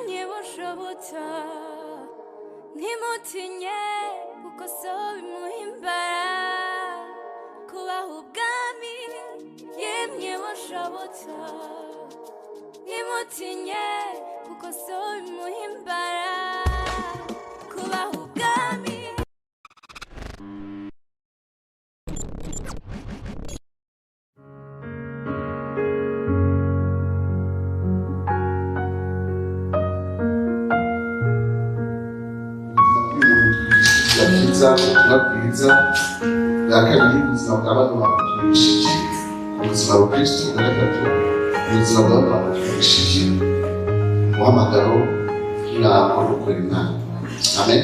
Yemwe bushobotsa, ntimutinye kuko so bimuhimbara kubaha ubwami. Yemwe bushobotsa, ntimutinye kuko so bimuhimbara kubaha ubwami. Bwiza, ubutumwa bwiza bwa kabiri, ubuzima bwa bano bantu twigishije, ubuzima bwa Kristo bwa gatatu, ubuzima bwa bano bantu twigishije, umuhamagaro n'inama yo gukorera Imana. Amen.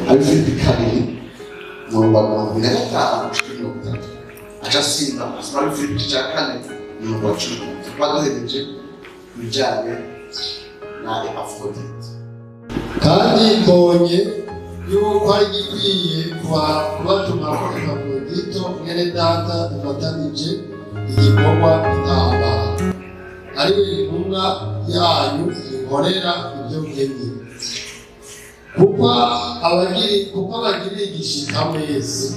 Hari Filipi 2, umurongo wa 45 gushika 30, aca asimba asoma ari Filipi igice cya 4, umurongo wa 10. Tuba duhereje ibijyanye na Epafrodite. Kandi mbonye yuko ari igikwiye kubatuma ko Epafrodito, mwene data dufatanije igikorwa intambara, ari we intumwa yanyu inkorera ibyo nkenye, kuko abagiriye igishika mwese,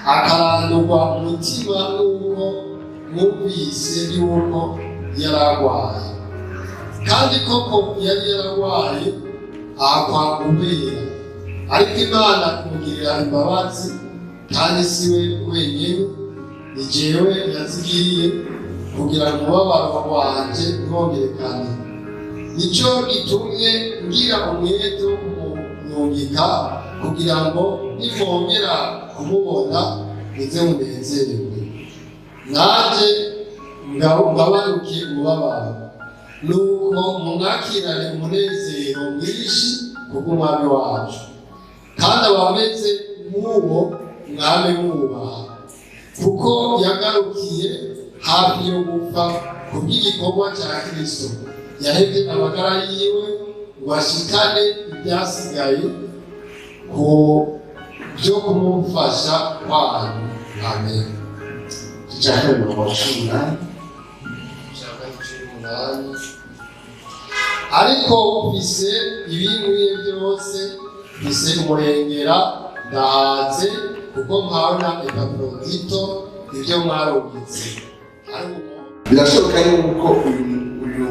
akarandurwa umutima n'uko mwumvise yuko yaragwaye. Kandi koko yari yaragwaye ahakwa kubera, ariko Imana imugirira imbabazi, kandi si we wenyine, ni jewe yazigiriye, kugira ngo umubabaro wanje ntiwongerekane. Nico gitumye ngira umwete wo kumurungika, kugira ngo nimwongera kumubona muze munezerwe, nanje ngabanuke umubabaro. Nuko mumwakirane umunezero mwinshi kubw'Umwami wacu, kandi abameze nk'uwo mwame mwubaha, kuko yagarukiye hafi yo gupfa kubw'igikorwa cya Kristo, yahevye amagara yiwe ngo ashikane ibyasigaye ku byo kumufasha kwanyu. Amen. Igice cya 4, umurongo wa 18. 18. Ariko mfise ibinkwiye byose, mfise umurengera, ndahaze, kuko mpawe na Epafrodito ibyo mwarungitse. Birashoboka yuko uyu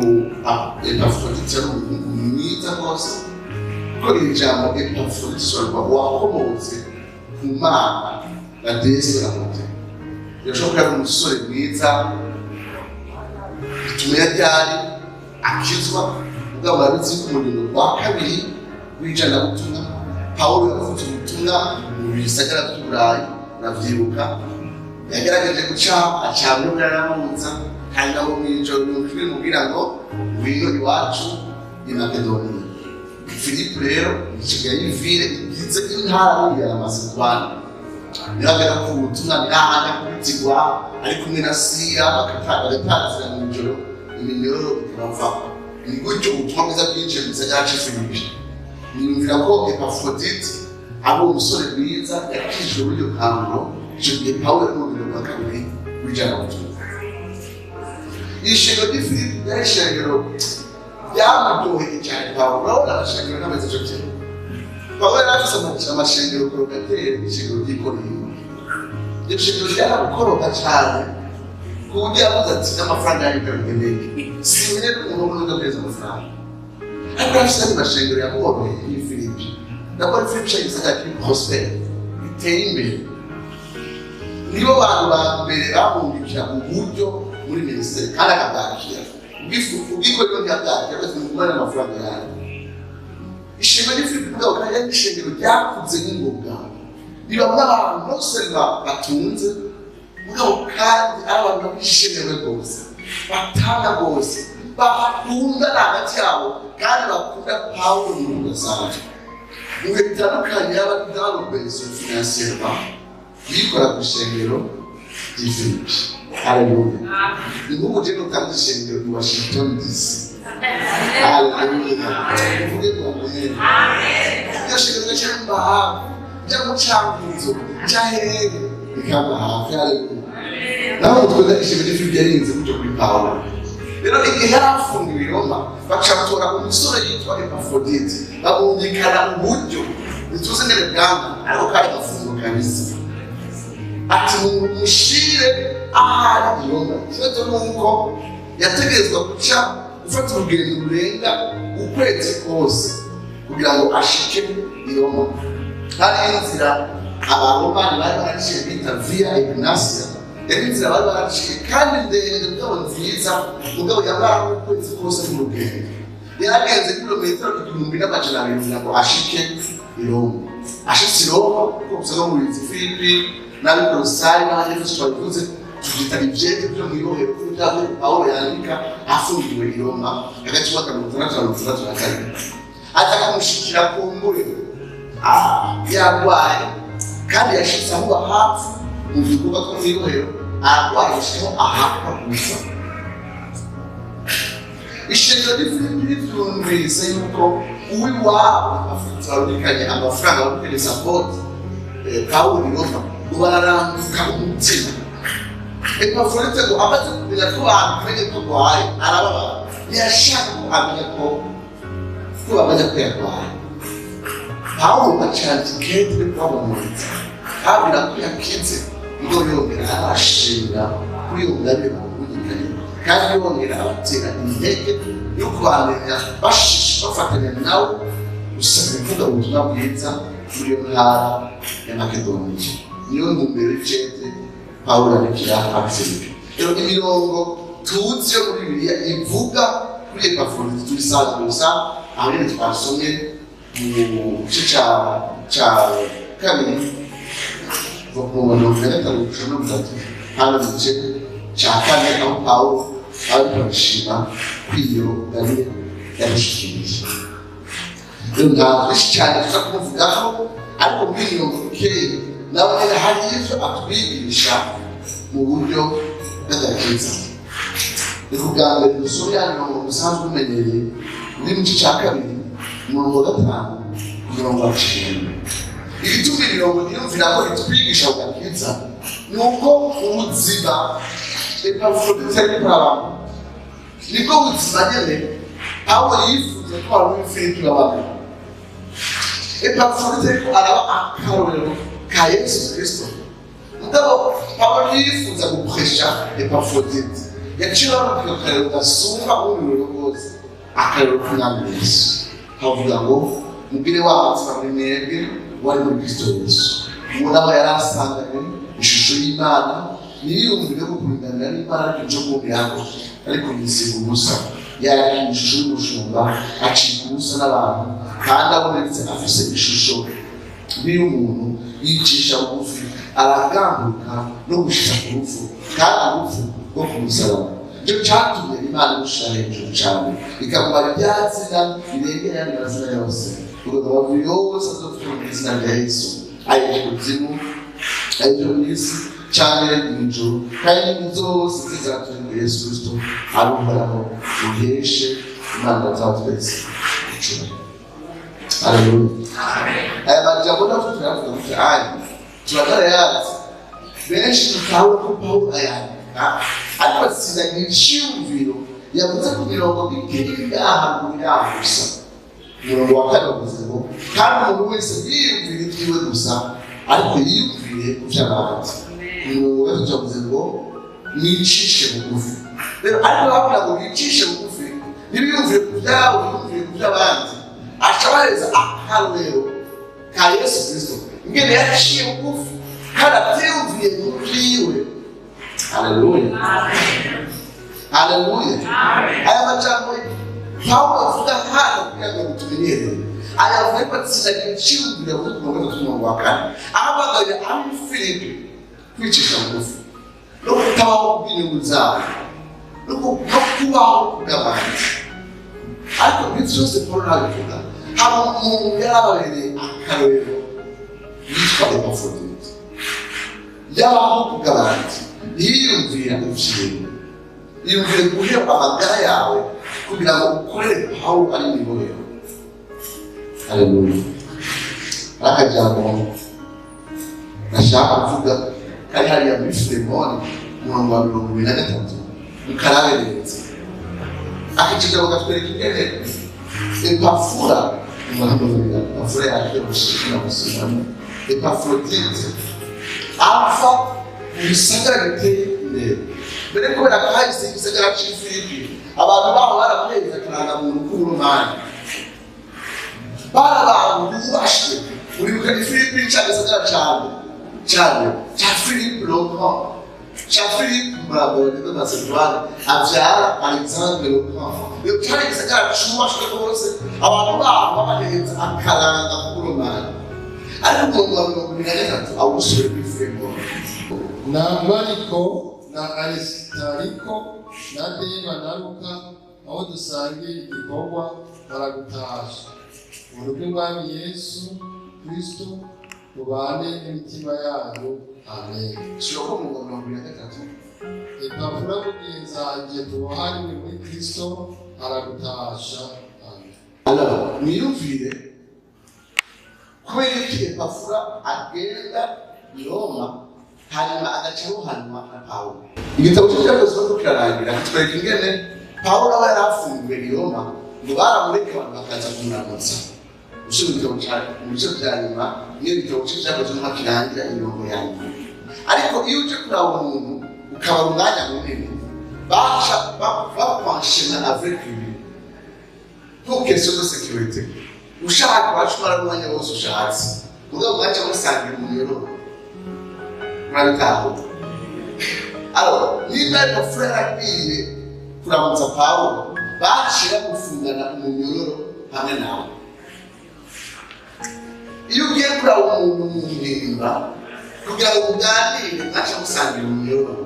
Epafrodite ari umuhungu mwiza rwose, kuko iri jambo Epafrodite risobanurwa wakomotse ku Mana na déesse la beauté. Birashoboka ko ari umusore mwiza, tumenya ryari akizwa. Mugabo murabizi ko umurimo wa kabiri w'ijanabutumwa, Pawulo yavuze ubutumwa mu bisagara by'Uburayi, uravyibuka, yagerageje guca acamwe yaramuza, hanyuma ngo mw'ijoro yumva ijwi rimubwira ngo: "Ngwino iwacu i Makedoniya." Filipo rero isigaye y'ivile igize intara ya Masedoni, niragera ku butumwa, nirahanya kubitigwa ari kumwe na Sira, bagatazira mw'ijoro, iminyororo ikabavako. Ni gutyo ubutumwa bwiza bwinjiye mu gisagara c'i Filipi. Niyumvira ko Epafrodite ari umusore mwiza yakijijwe muri iryo kanguro, icyo gihe Pawulo ari mu rugendo rwa kabiri w'ijanabutumwa. Ishengero ry'i Filipi ryari ishengero ryamuryoheye cyane Pawulo. Urabona amashengero n'ameze icyo kintu. Pawulo yari afise amashengero korogateri, ishengero ry'i Korinto. Iryo shengero ryaramukoroga cyane ku buryo yavuze ati: "N'amafaranga yanyu nkeneye, simenye n'umuntu umwe udahereza amafaranga." Ariko yari afise andi mashengero yamworoheye y'i Filipi. Ndabona Filipi cyari igisagara kiri prospère, giteye imbere. Nibo bantu ba mbere bamwungukira uburyo muri minisiteri, kandi akabwakira. Ubwikorero ntiyabwakira, bati: "Mugumane amafaranga yanyu." Ishengero ry'i Filipi mugabo kandi ari ishengero ryakuze nk'ingoga, ribamwo abantu non seulement batunze, mugabo kandi ari abantu bishimye rwose, batanga rwose, bakundana hagati yabo, kandi bakunda Pawulo mu buryo budasanzwe. Mu bihe bitandukanye yaba dans le besoin financièrement, yikora ku ishengero ry'i Filipi. Haleluya! Ni nk'ubu je notanga ishengero i Washington DC. Haleluya! Uvuge ngo amen. Iryo shengero gace mba hafi, nja mu Cankuzo, nja hehe, bikamba hafi. Haleluya! Naho twebwe ishengero ry'i Filipi yarinze kuja kuri Pawulo. Rero igihe yari afungiwe i Roma, baca batora umusore yitwa Epafrodite, bamwumvikana uburyo ntituzi ingene bwanga, ariko kari gafungo kabisa, ati mushire ahari i Roma. Ikibazo ni uko yategerezwa guca gufata urugendo rurenga ukwezi kose kugira ngo ashike i Roma. Hari inzira Abaromani bari baraciye bita Via Ignatia, yari inzira bari baraciye kandi ndende mugabo nziza, mugabo yamara ukwezi kose mu rugendo. Yaragenze kilometero 1200 kugira ngo ashike i Roma. Ashitse i Roma, kuko usanga mu bizi Filipi n'ab'i Kolosayi n'Abanyefeso twabivuze, tubyita ivyete vyo mw'ibohero, kuko vyavyo Pawulo yandika afungiwe i Roma hagati y'umwaka 60 na 62. Aza kumushikira kumbure yarwaye, kandi yashitse aho hafi mu gikorwa two mw'ibohero, ararwaye gushikaho ahakwa gusa. Ishengero ry'i Filipi rivyumvise yuko uw'iwabo afite barumvikanye amafaranga, barumvikanye support Pawulo i Roma, ngo bararanduka umutima. Epafrodite ngo amaze kumenya ko bamenye ko arwaye, arababara, ntiyashaka ko amenya ko bamenya ko yarwaye. Pawulo acandika ikete yo kubahumuriza, ababwira ko yakize, ngo yongera arabashimira kuri iyo ngabire bamwumvikanye, kandi yongera abatera intege yo kubamenya bafatanya nawe gusa kuvuga ubutumwa bwiza muri iyo ntara ya Makedoniya. Niyo ntumbero y'icete Pawulo yandikira Abafilipi. Rero imirongo tuzi yo muri Bibiliya ivuga kuri Epafrodite tuyisanzwe gusa aho nyine twasomye mu gice ca kabiri, kuva ku murongo 43 gushika 30, hano mu gice ca kane, aho Pawulo ariko arashima kw'iyo ngabire yamushikirije. Rero nta byinshi cyane tuza kumuvugaho, ariko muri iyi mirongo mikeyi nawe nyine hari ivyo atwigisha mu buryo bw'agakiza. Ni ku bwa mbere dusome ya mirongo musanzwe umenyereye, uri mu gice cya kabiri, umurongo wa 5, umurongo wa 9. Igituma imirongo niyumvira ko itwigisha ku gakiza ni uko ubuzima Epafrodite ariko arabamo nibwo buzima nyene Pawulo yifuza ko abantu b'i Filipi babamo. Epafrodite ariko araba akarorero ka Yesu Kristo. Mugabo Pawulo yifuza gupresha Epafrodite, yaciye ababwira akarorero gasumba ubundi burero bwose, akarorero k'Umwami Yesu. Havuga ngo mubwire wa mutima muri mwebwe wari muri Kristo Yesu. Uwo nawe yari asanganywe ishusho y'Imana, ntiyiyumvire ko kuringanira n'Imana ariko icyo kumviraho, ariko yisiga ubusa, yakira ishusho y'umushumba, acika ubusa n'abantu, kandi abonetse afise ishusho nk'iy'umuntu, yicisha bugufi, aragambuka no gushika ku rupfu, kandi urupfu rwo ku musaraba. Nicyo cyatumye Imana imushira hejuru cyane, ikamuha rya zina rirengera ayandi mazina yose, kugira ngo amavi yose azopfuma mu izina rya Yesu, ayo kuzimu, ayo mu isi cyangwa mu ijuru, kandi indimi zose zizatuye Yesu Kristo ari Uhoraho, uheshe Imana za twese icubahiro. Haleluya! Aya majambo natwe turayavuga gutya, aya turagarayazi, benshi dutahura ko Pawulo ayandika, ariko atsindagira iciyumviro yavuze ku mirongo mikeyi ngaha haruguru yaho gusa. Umurongo wa kane bavuze ngo kandi umuntu wese yiyumvira ibyiwe gusa, ariko yiyumvire ku by'abandi. Umurongo wa gatatu yavuze ngo mwicishe bugufi. Rero ariko bavuga ngo bicishe bugufi, ntibiyumvire ku byabo, biyumvire ku by'abandi. Aca abahereza akarorero ka Yesu Kristo, ingene yaciye bugufi kandi atiyumviye ku byiwe. Haleluya, haleluya! Aya majambo Pawulo avuga hano kugira ngo tumenyerere, ayavuga ariko atsindagira iciyumviro yavuze ku murongo wa gatatu, umurongo wa kane, ahamagarira ab'i Filipi kwicisha bugufi no kutabaho kubw'inyungu zabo no kubaho kubw'abandi. Ariko ibyo byose Paul ntabivuga. Hari umuntu yari ababereye akarorero yitwa Epafrodite, yabaho kubw'abandi, ntiyiyumvira ivyiwe. Yiyumvire guheba amagara yawe kugira ngo ukorere Pawulo ari mu ibohero. Haleluya! Akajambo nashaka kuvuga kari hariya muri Filemoni, umurongo wa 23, mukarabe neza. Akicigabo katwereka ingene Epafura, Epafura yaje gusubiramo, Epafrodite apfa mu gisagara giteye imbere mbere, kubera ko hahise igisagara c'i Filipi, abantu baho baramuhereza akarangamuntu k'Uburomani, bari abantu bubashwe. Uribuka ni Filipi ca gisagara cane cane ca Philippe le Grand, ca Philippe Murabone de Macédoine avyara Alexandre le Grand. Iyo cari igisagara cubashwe rwose, abantu baho babahereza akaranga k'Uburomani. Ariko umurongo wa 23 awusubire kuri Filemoni. Na Mariko na Arisitariko na Dema na Luka, aho dusangiye igikorwa, baragutasha. Ubuntu bw'Umwami Yesu Kristo bubane n'imitima yanyu. Amen. Shyira ko umurongo wa 23. Epafura mugenzanjye tubohanywe muri Kristo aragutasha. Amen. Alors, mwiyumvire kubera iki Epafura agenda i Roma, hanyuma agaca arohanwa na Pawulo. Igitabo cy'Ibyakozwe ko kirarangira kitwereka ingene Pawulo aba yari afungiwe i Roma, ngo baramureka abantu bakaza kumuramutsa. Usubira igitabo cya mu bice bya nyuma, niyo igitabo cy'Ibyakozwe nka kirangira imirongo ya nyuma. Ariko iyo uje kuraba umuntu ukabara umwanya munini, baca bakwanshena avec lui pour question de sécurité. Ushaka wacu umara umwanya wose ushatse, mugabo mwaca musangira umunyororo. Murabitahura? Alors, niba Epafura yaragiye kuramutsa Pawulo, baciye bamufungana umunyororo hamwe nawe. Iyo ugiye kuraba umuntu mu mpimba kugira ngo muganire, mwaca musangira umunyororo.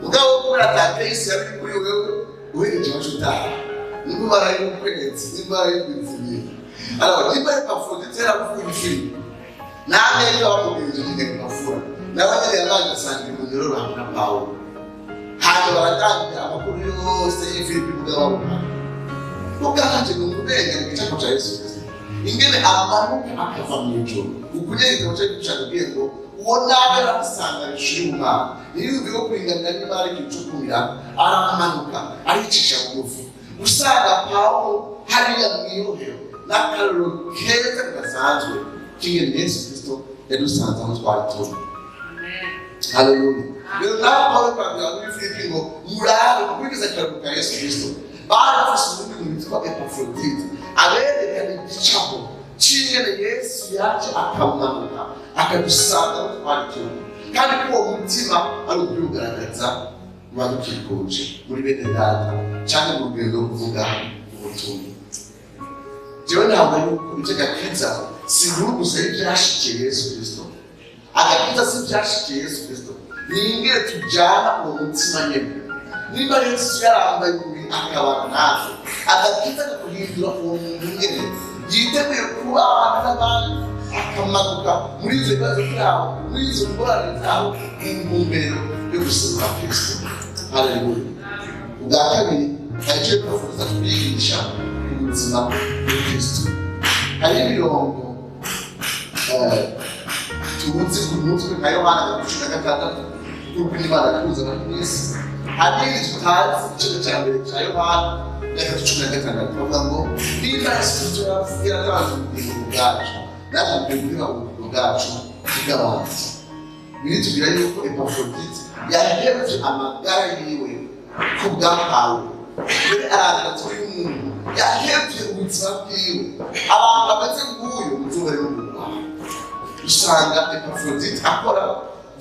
Mugabo kubera ata kesi yari kuri wewe, uhereje wacu utaha, nimba y'ukwezi, nimba y'ibizibiri. Alors, niba Epafrodite yaravuye i Filipi, n'ameza bamubwirije nyine Epafura nawe nyine yabanje asangira umunyororo hamwe na Pawulo, hanyuma baratangira amakuru yose y'i Filipi. Mugabo babona ubwanje ni umubenge mu gicapo ca Yesu Kristo, ingene amanuka akava mu ijuru. Ukunyene igitabo cari cakubwiye ngo uwo nawe aramusanganisha y'Umwana, ntiyumve ko kuringanira niba ari ikintu co kumira, aramanuka aricisha bugufi usanga Pawulo hariya mw'irohero. N'akarorero keza kadasanzwe k'ingene Yesu Kristo yadusanze aho twari turi. Haleluya! Rero nawe Pawulo kwabwira muri Filipi ngo murabe mukurikize akarorero ka Yesu Kristo. Bari bafise uwundi muntu witwa Epafrodite aberekana igicapo c'ingene Yesu yaje akamanuka akadusanga aho twari turi, kandi ko uwo mutima ari ukwiwugaragaza mu badukikuje, muri bene data canke mu rugendo rwo kuvuga ubutumwa. Jewe ntabwo yuko ibyo agakiza si inkuru gusa y'ivyashikiye Yesu Kristo. Agakiza si ivyashikiye Yesu Kristo, ni ingene tujana uwo mutima nyene. Niba Yesu yarambaye umubiri akabana natwe, agakiza kakuhindura uwo muntu nyene yiteguye kubana n'abandi, akamanuka muri ivyo bibazo vyabo, muri izo ngorane zabo, mu ntumbero yo guserura Kristo. Haleluya! Ubwa kabiri, hari icyo twifuza kubigisha ku buzima bw'Ukristo. Hari imirongo tuzi ku mutwe, nka Yohana 3:16, kuko Imana yakunze abari mu isi. Hari n'ibindi tutazi, igice cya mbere cya Yohana 3:16, bavuga ngo niba Yesu Kristo yaratanze ubugingo bwacu, natwe dukwiye guha ubugingo bwacu bw'abandi. Biritubwira yuko Epafrodite yahevye amagara yiwe ku bwa Pawulo. Mbere arandika uyu muntu yahevye ubuzima bwiwe. Abantu bameze nk'uyu muzobere n'umugabo. Usanga Epafrodite akora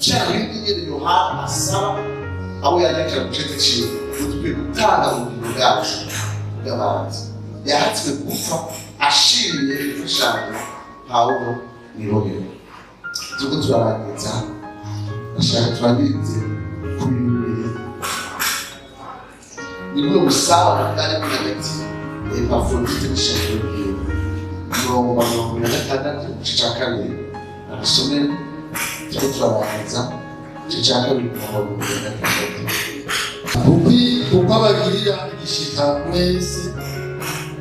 vya bindi nyene Yohana asaba abo yandikira mu cete ciwe, ngo dukwiye gutanga ubugingo bwacu bw'abandi. Yahatswe gupfa ashimye imfashanyo Pawulo mw'irohero. Turiko turarangiza, ndashaka turangirize ku bintu bibiri. Ni buno busabane bwari buri hagati ya Epafrodite n'ishengero ryiwe. Umurongo wa 26, igice cya kabiri, adusomere. Turiko turarangiza, igice cya kabiri, umurongo wa 26. Kuko abagirira igishika mwese,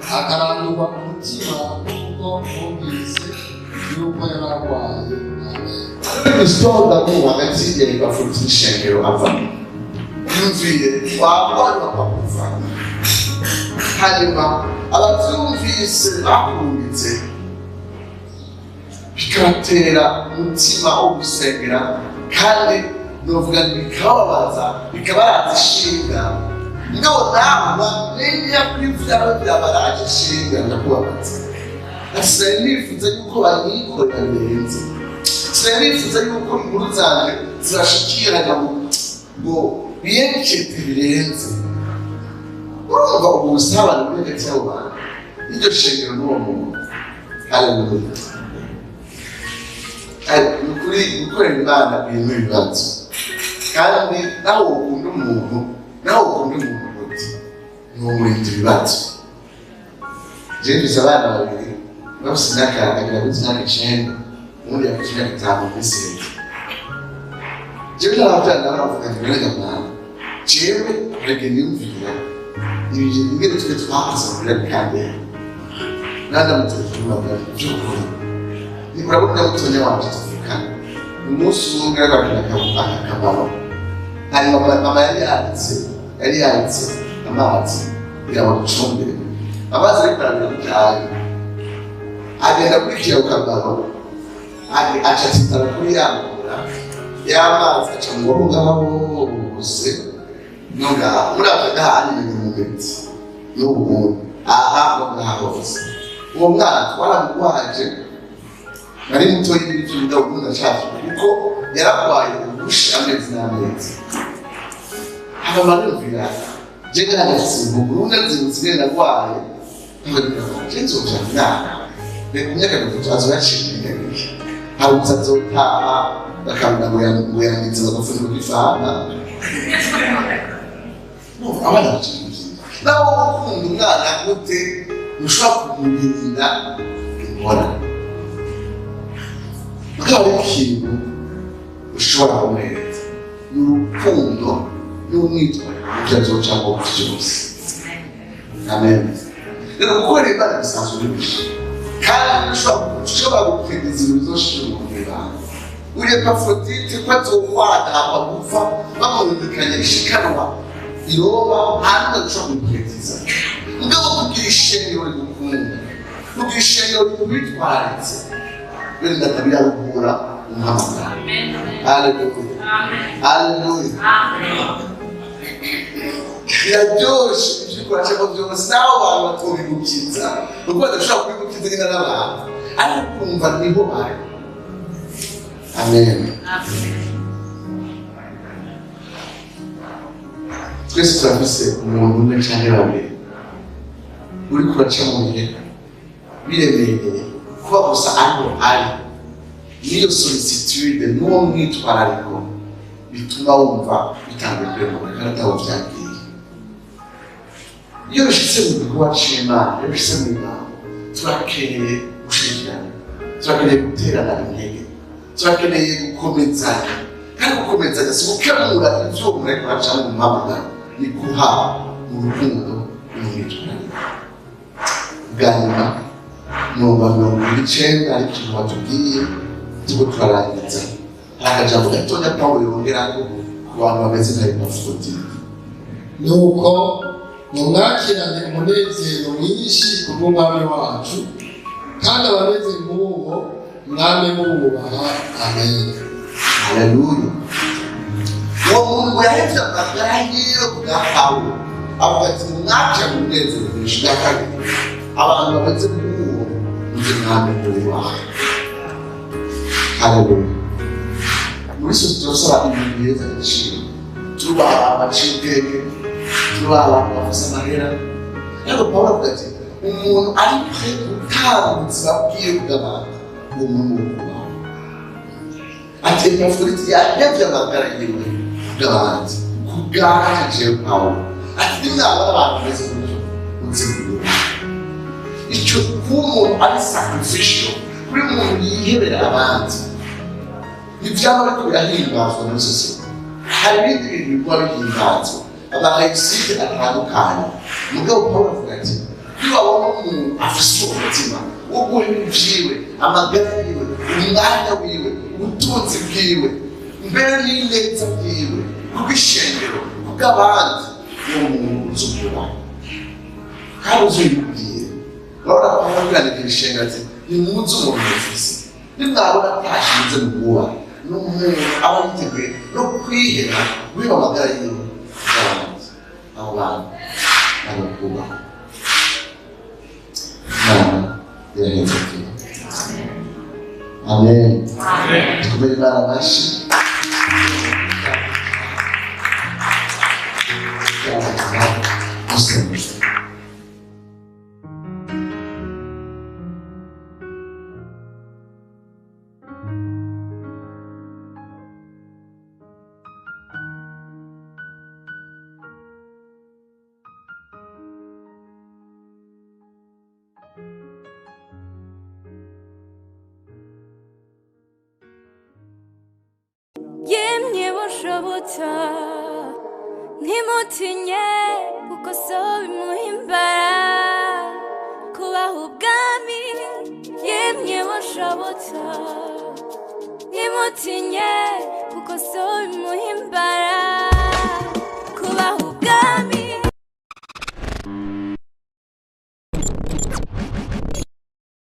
akarandurwa umutima kuko mwumvise yuko yari arwaye. Amen. Histoire d'amour hagati ya Epafrodite n'ishengero. Ava yumviye wabona bakakuva. Hanyuma abavyumvise bakurungitse bikabatera umutima wo gusengera, kandi novuga ngo bikababaza, bikabaraza ishinga. Mugabo nawe bamenya ko ivyawe byabaraje ishinga, ndakubabaza. Sinari nifuza yuko banyikorera birenze, sinari nifuza yuko inkuru zanje zibashikira ngo biyerekete birenze. Urumva ubu busabane buri hagati y'abo bantu, iryo shengero n'uwo muntu. Haleluya! Ni ukuri, gukorera Imana birimo ibibazo, kandi nawe ukunda umuntu gute, ntiwumurinda ibibazo. Jewe mfise abana babiri bafise imyaka, agira kuri imyaka 9, uwundi afite imyaka 5 mu minsi iheze. Jewe n'abavyeyi nabo baravuga ngo rero nyamara jewe rege niyumvira ibi ingene twe twakoze muri Kandera, nandamutelefoni bavuga by'ukuri ni urabona mutonya wanje tuvukana, umunsi umwe aragira aka kamaro. Hanyuma mama yari yanditse amazi kugira ngo amucumbire amazi, ariko arabira cyane, agenda kurikira ku kamaro, aca atsitara kuri ya ngora y'amazi, aca mu ngaho ngaho hose no ngaho muri aka gahani ni mu miti n'ubu aha no ngaho hose. Uwo mwana twaramugwaje, nari mutoyi n'ibyo mugabo ubundi ndashaje, kuko yararwaye ubushe amezi n'amezi. Hama mariyumvira je ngaragafise imvugo ubu nazibutse ingene narwaye, nkagira ngo je nzoja umwana reka imyaka 30 azoba yaciye intege, hari umunsi azotaha bakabona ngo yangize, bagafunika ifanta. Abana bakiri nawe ukunda umwana gute, ntushobora kumurinda ingorane. Mugabo ikintu ushobora kumuhereza ni urukundo n'umwitwarariko mu byo azocamo byose. Amen. Rero gukora Imana bisanzwe bibishe, kandi ushobora gupfiriza ibintu bizoshira umuntu mw'ibanga. Uri Epafrodite ko azohwadahwa gupfa bamurundikanye ishikanwa i Roma, hanyuma dushobora kumupfiriza. Mugabo kugira ishengero rigukunda, kugira ishengero rikwitwararitse, bene data, biraruhura umuhamagaro. Haleluya, haleluya! Biraryoshe ibyo uracamo byose, naho abantu batobigukiza, kuko badashobora kubigukiza nyine n'abantu, ariko kumva niho bari. Amen. Twese turafise umuntu umwe canke babiri uri kuraca mu bihe biremereye, kuba gusa ariho ari n'iyo sollicitude n'uwo mwitwarariko bituma wumva bitanguye kwemuka kandi ataho vyagiye. Iyo bishitse mu gikorwa c'Imana, iyo bishitse mu Imana, turakeneye gushigikirana, turakeneye guterana intege, turakeneye gukomezanya. Kandi gukomezanya si gukemura ivyo umuntu ariko aracamo mu muhamagaro, ni guha mu rukundo n'umwitwarariko. Bwa nyuma, umurongo wa 29, hari ikintu batubwiye turiko turarangiza. Hari akajambo gatonya Pawulo yongerako ku bantu bameze nka Epafrodite. Nuko mumwakirane umunezero mwinshi kubw'Umwami wacu, kandi abameze nk'uwo mwame mumwubaha. Amen. Haleluya! Uwo muntu ngo yahevye amagara yiwe ku bwa Pawulo, avuga ati: "Mwakirane umunezero mwinshi." Bwa kabiri, abantu bameze nk'uwo muze mwame mwubaha. Haleluya! Muri sosiyete turasaba ibintu biheza agaciro, tubaha abantu baciye ubwenge, tubaha abantu bafise amahera, ariko Pawulo avuga ati: "Umuntu ari prêt gutanga ubuzima bwiwe bw'abantu, uwo muntu wo kubaho." Ati: "Epafrodite yahevye amagara yiwe bw'abandi ku bwacu jewe Pawulo." Ati: "Nimwabona abantu bameze gutyo, muze mwubahe." Icyo kuba umuntu ari sacrificial, kuri umuntu yihebera abandi, ntibyaba ariko birahimbazwa muri sosiyete. Hari ibindi bintu biguma bihimbazwa, ama réussites atandukanye. Mugabo Paul avuga ati: "Iyo wabona umuntu afise uwo mutima wo guha ibintu vyiwe, amagara yiwe, umwanya wiwe, ubutunzi bwiwe, mbere n'ineza bwiwe, kubw'ishengero, kubw'abandi, uwo muntu uzi ukubaha." Kandi uzubibwire. Urabona ko Pawulo kwandika ishenga ati nimuze umuntu mufise, nimwabona atashinze mu mwubaha. Ni umuntu aba yiteguye no kwihera guheba amagara yiwe y'abandi. Abo bantu nabo kubaha. Imana iraheza kure. Amen. Tukomere Imana amashyi. Gusenga. Yemye bushobotsa, ntimutinye, kuko so bimuhimbara kubaha ubwami. Yemye bushobotsa, ntimutinye, kuko so bimuhimbara.